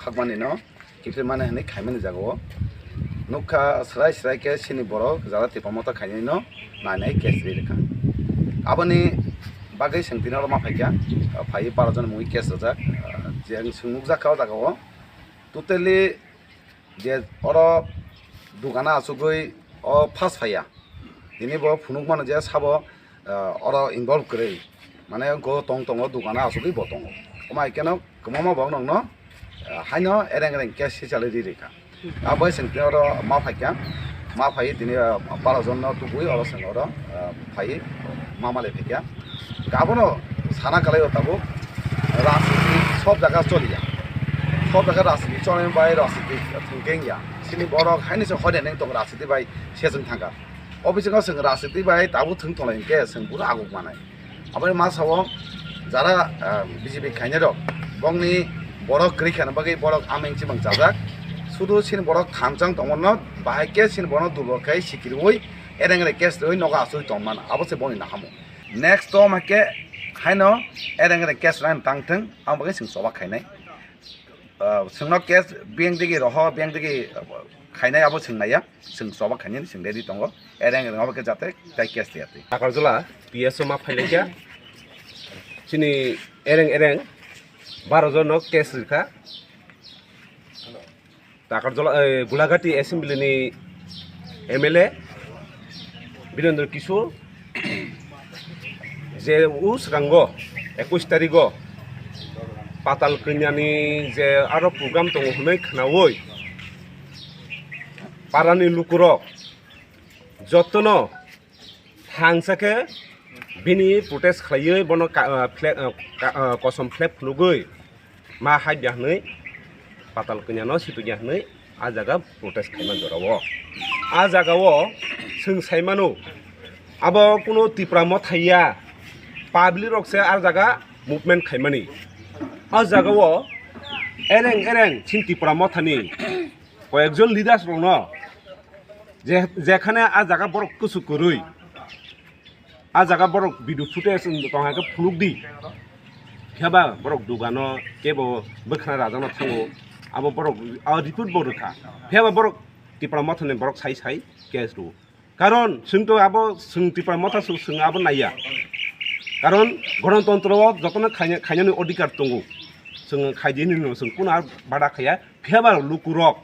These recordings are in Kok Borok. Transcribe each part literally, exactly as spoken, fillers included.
khakmani no kiphilmani hwnwi khaimani jagao nukha, srai srai khe chini borok jara Tipra Motha khainai no nainai case ri rwkha. Aboni bagwi chwng tini oro ma phaikha, phaiwi baro jon mui case rwjak, je ang chwng nukjakha o jagao totally je oro dugana achugwi o first phaiya. Tini bo phunuk mano je sabo, ah, oro involve kwrwi. Mane go tong tongo dugana achugwi bo tongo. Omo hai kheno kwbangma borok nokno, ah, haino ereng ereng case sichalwi ri rikha. Abo chwng tini oro ma phaikha. Ma phaiwi tini, ah, baro jon no tubui oro chwng oro, ah, phaiwi ma malai phaikha. Abono sana kwlaio tabuk rajniti sob jaga choliya. Sob jaga rajniti choli bai rajniti thwngkhe wngya. Chini borok haino se hoide neng tongo rajniti bai se chwng thangkha. O bisingo chwng rajniti bai tabuk thwng tonglai hwnkhe chwng buro aguk manai. Aboni masa o jara, ah, B J P khainai rok bongni borok kwrwi khana bagwi borok ameng chimang chajak. Sudu chini borok thamchang tongmano bahai khe chini borokno dulor khai sikirwi ereng ereng case rwi nogo achugwi tongmana. Abo se boni nahamo. Next o hake haino ereng ereng case rang tang thung, ang bagwi chwng choba khainai. Ah, chwngno case beng digi roho, beng digi, ah, khainai abo chwng naiya, chwng choba khainai chwng ready tongo. Ereng ereng abo khe jate tai case tiyatwi. Takarjala P S o ma phailaikha. Chini ereng ereng baro jono case rikha. Takarjala, eh, Gulagati Assembly ni M L A Birendra Kishore je o swkango ekush tarigo Patal Kanya ni je aro program tongo hwnwi khnaui parani lukurok jotono thangsa khe bini protest khlaiwi bono ka-, ah, flag, ah, ka-, ah, kosom flag phunugwi ma hai ya hwnwi Patal Kanya no situ ya hwnwi a jaga protest khaima jorao. A jagao chwng saimano abo kuno Tipra Motha ya, public rok se a jaga movement khaimani. A jagao ereng ereng chini Tipra Motha ni koyekjon leaders rokno je, jekhane a jaga borok kusu kwrwi, a jaga borok video footage tong hai khe phunuk di. Phiya ba borok dugano kebo bwkhana rajano thango, abo borok a report bo rwkha. Phiya ba borok Tipra Motha ni borok sai sai case rwo. Karon chwng to abo chwng Tipra Motha chwng, chwng abo naiya. Karon gonotontro o jotono khaina, khainani odhikar tongo. Chwng khaidi hinwi chwng kuno ar bada khaiya. Phiya ba lukurok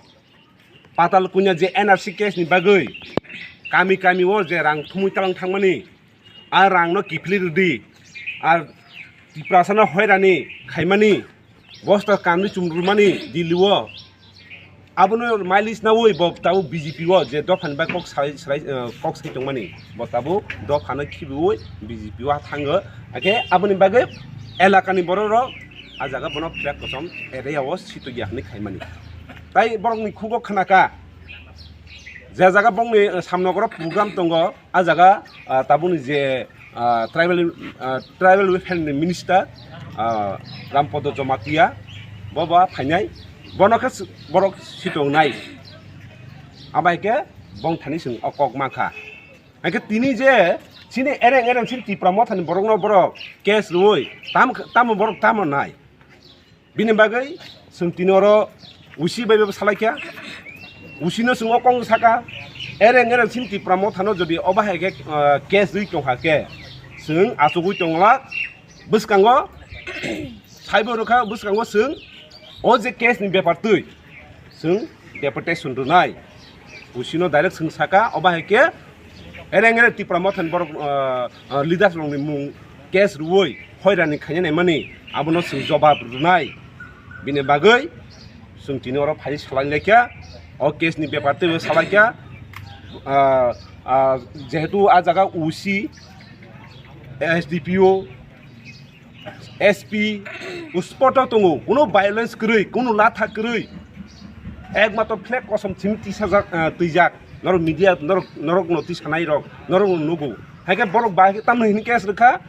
Patal Kanya je N R C case ni bagwi kami kami o je rang thumui talang thangmani, a rang no kiphilwi rwdi, a Tiprasa no hoirani khaimani, bosta kanwi chumrwmani Delhi o, abono mileage naui bo tabuk B J P o je dophani bai kok sai, sai, eh, kok sai tongmani, bo tabuk dophano khibiui B J P o thango, hakhe aboni bagwi elakani borok rok a jaga bono flag kosom area o sitogya hinwi khaimani. Tai borokni khugo khnaka, je jaga bongni, eh, samnogoro program tongo, a jaga, ah, tabukni je, ah, tribal, ah, tribal welfare ni minister, ah, Rampodo Jomatia, bo ba phainai, bono khe borok sitongnai. Abai khe bongthani chwng o kok mankha. Hakhe tini je chini ereng ereng chini Tipra Mothani borokno borok case rwui tam, tamo borok tamo nai. Bini bagwi chwng tini oro usi bai bai salaikha. Usino chwng o kong saka. Ereng ereng chini Tipra Mothano jodi obo hai khe, ah, case rwi tongkha khe chwng achugwi tongla. Bwskango saibo rwkha, bwskango chwng o je case ni bepar twi chwng deputation rwnai. Usino direct chwng saka, obo hai khe ereng ereng Tipra Mothani borok, ah, ah, leaders rokni mung case rwui hoirani khaina naimani abono chwng jobab rwnai. Bini bagwi chwng tini oro phai salai laikha, o case ni bepar twi salai kha, ah, ah, jehetu a jaga usi, S D P O, S P, spot o tongo, kuno violence kwrwi, kuno latha kwrwi, ekmatro flag kosom simi tisajak, ah, twijak, norok media, norok, norok no tisanai rok, norok no nugo. Haikhe borok bahai khe tamni hini case rwkha,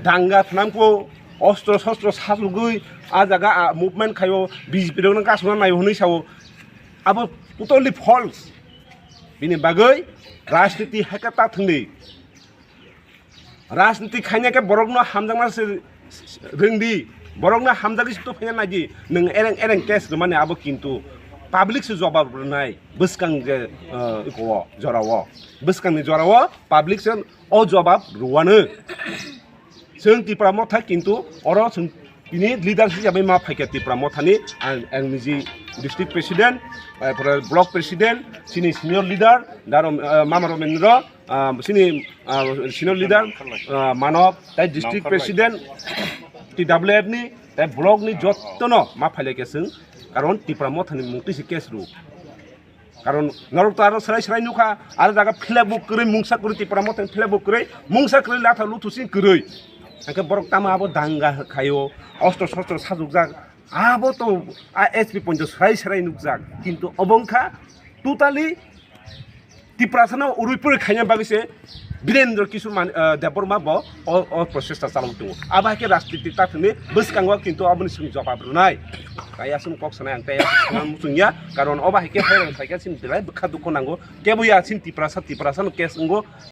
danga phnamkho, ostro sostro sajugwi, a jaga, ah, movement khaio, B J P rokno kasuna naio hwnwi sao. Abo totally false. Bini bagwi rajniti haikhe ta thwngdi. Rajniti khaina khe borokno hamjakma se rwngdi. Borokno hamjagwi se tongphina naidi, nwng ereng ereng case rwmani abo kintu public se jobab rwnai bwskang je, eh, iko o jorao. Bwskangni jorao public se o jobab rwano. Chwng Tipra Motha kintu oro chwng tini leader hisabai ma phaikha Tipra Mothani, ang, ang niji district president, eh, pore block president, chini senior leader, Daro, eh, Mama Romendro, ah, chini, ah, senior leader, ah, Manob, tai district president, T W F ni, tai block ni jottono ma phailai khe chwng, karon Tipra Mothani mungtwi se case rw. Karon norok to aro serai serai nukha, aro jaga flag bo kwrwi, mungsa kwrwi, Tipra Mothani flag bo kwrwi, mungsa kwrwi, latha luthu sing kwrwi. Hwnkhe borok tamo abo danga khaio, ostro sostro sajukjak, abo to a S P poncho serai serai nukjak, kintu obo wngkha totally Tiprasano urui puri khaina bagwi se Birendra Kishore Man-, eh, Debbarma bo o, o prochesta chalok tongo. Abo hai khe rajniti ta thwngwi bwskango kintu aboni swng jawab rwnai. Tai aswk kok sanai ang tai aswk sana muchung ya, karon obo hai khe hai rang sai khe chini belai bwkha dukho nango. Kebo ya chini Tiprasa, Tiprasano case wngo.